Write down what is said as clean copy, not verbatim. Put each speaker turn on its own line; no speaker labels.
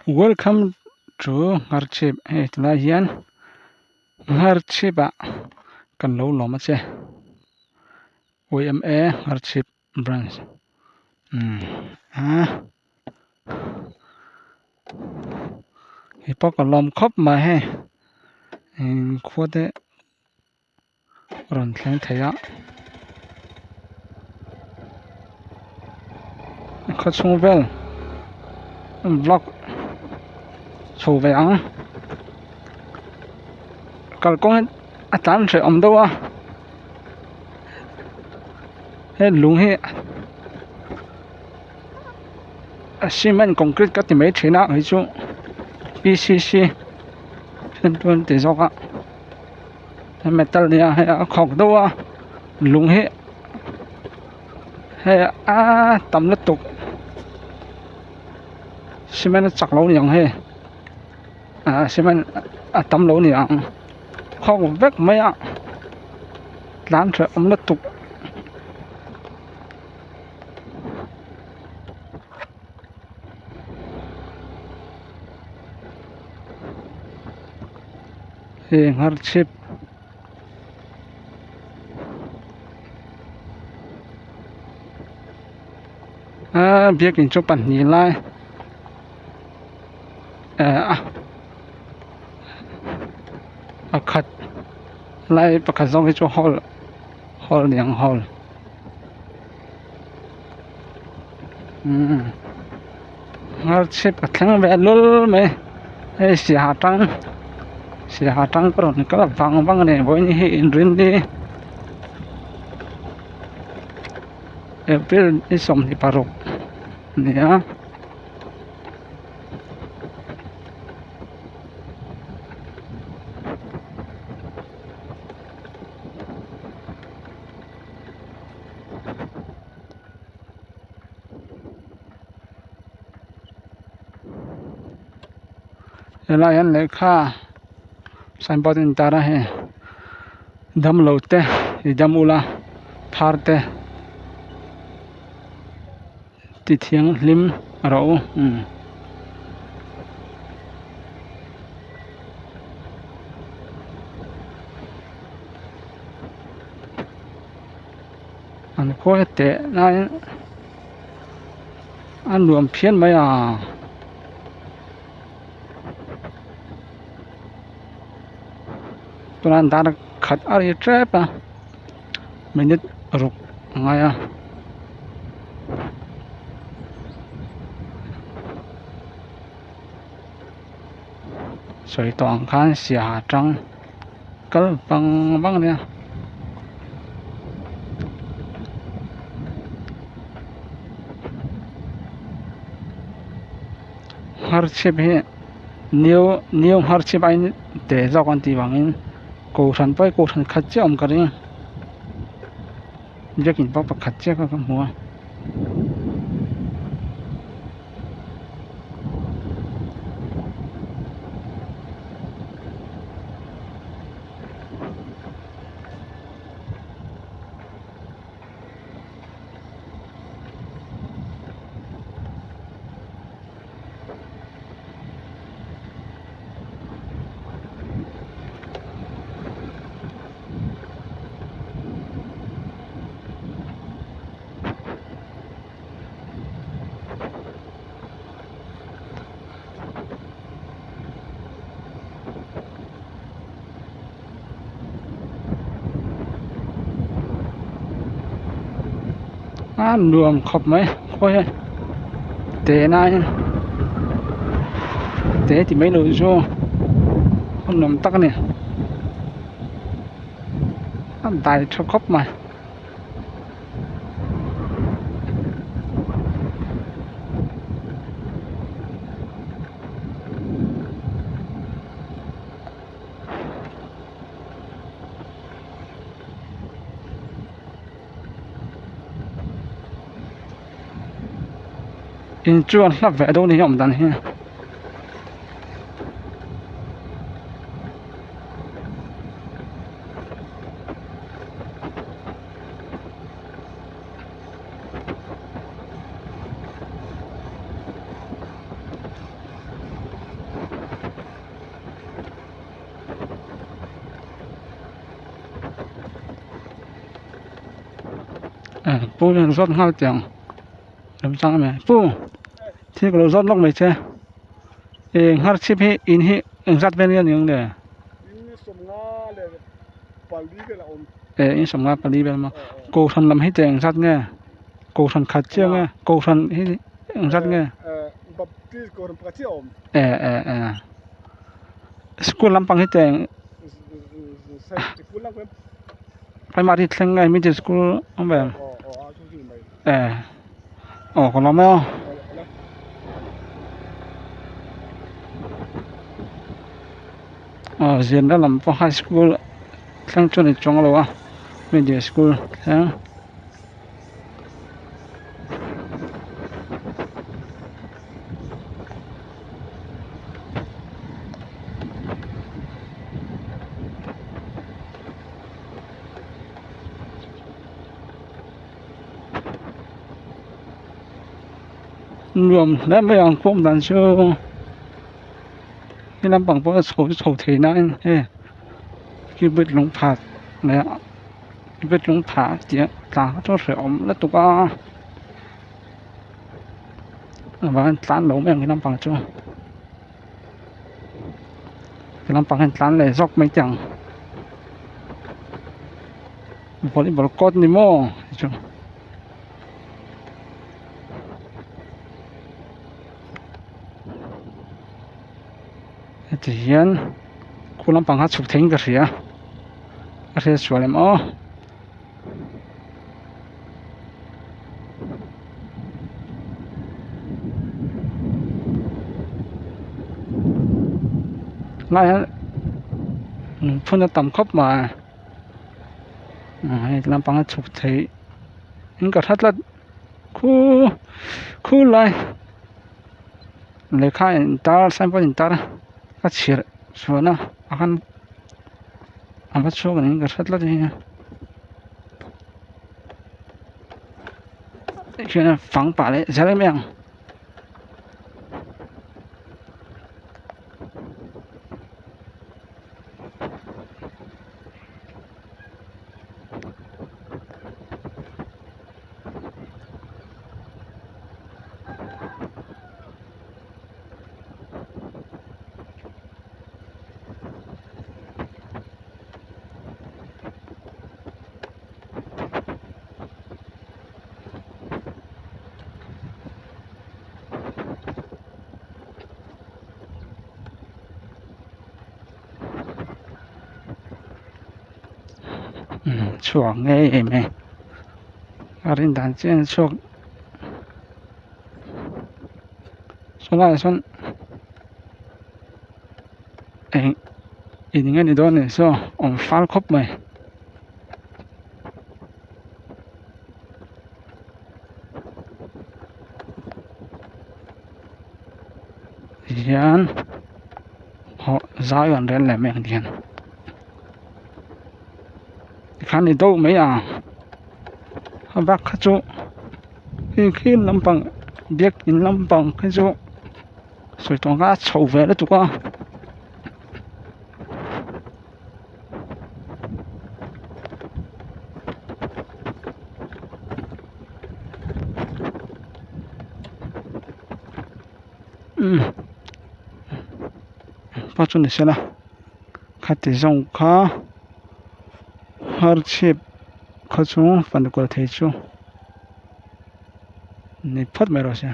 Welcome to Ngharchhip hei tilai hian Ngharchhip ah kan lo lawm a che yma Ngharchhip branch umm a hei pawh ka lawm khawp mai hei khua te. rawn thleng thei a khaw chhung vel vlog chho ve ang kalkawng hi a tlan hreh awm deuh a he lung hi a cement concrete ka ti mai thin a kei chu p c c ti zawk a. Metal nia hei a khawk deuh a lung hi hei a tam lutuk cement a chak lo niang hei ah cement a tam lo niang khawk vek mai a tlan hreh awm lutuk. Hei ngharchhip aaa biakin chu pahnih lai eh a pakhat lai pakhat zawk hi chu hall hall niang hall umm ngharchhip a thleng ve lul mai hei siaha tang siaha tang ka rawn kal vang vang a ni vawiin hi inrinni april ni 26 a ni a. Helai hian lehkha signboard a intar a hei damlo te i dam ula phar te ti thianghlim rawh u umm. An khawi teh laiin a nuam phian mai a. Tunah dar khat a ri tep a minute ruk a ngai a. Sawi tawh ang khan siaha tang kal vang vang a nia. Ngharchhip hi new new ngharchhip a in te zawk an tih vangin kohhran pawh hi kohhran khat chiah a awm ka ring a biakin pawh pakhat chiah kha ka hmu a. A nuam khawp mai khawi he te nain te ti mai lo chu a nuam tak a ni a dai tha khawp mai. In chuan hla ve dawn hi a awm dan hi. Pu hian zawt nghal teh ang remchang em pu thil ka lo zawt lawk mai che ih ngharchhip hi in hi engzat vel nge ni ang le eh in 50 pali vel maw kohhran lam hi teh engzat nge kohhran khat chiah nge kohhran hi engzat nge eh eh eh school lampang hi teh. Primary thleng nge middle school awm ve eh aw ka lawm e aw. Aw zirna lam pawh high school thleng chu a ni chuang lo a middle school thleng. Nuam hle mai ang pawm dan chu he lampang pawh a chho chho thei nain hei keyboard lung phat leh keyboard lung phah tih a tla kha chu a hrehawm lutuk a avangin tlan lo mai ang he lampang chu. Ti lampang hian tlan leh zawk mai teh ang volleyball court ni maw hei chu heti hian khu lampang kha chhuk theiin ka hria a hriat sual em aw. Lai hian lungphun a tam khawp mai hei lampang a chhuk theih in ka hre tlat khu khu lai lehkha in tar signboard in tar a chhir chhuahna ah khan a va chhuak niin ka hre tlat a ni hian fang pah leh zel em em ang. Chhuak ngei em e a rin dan chian chhuak saw laiah sawn eng in nge ni dawn ni saw awm fal khawp mai. Hian hawh zai an rel leh mai ang hian tikhan ni deuh mai ang a bak kha chu hei khi lampang biakin lampang khi chu sawi tawh ang kha a chho ve lutuk a. Umm pawh chu ni sela khati zawng kha hmarchhip khaw chu fan kual thei chu ni phawt mai rawh se.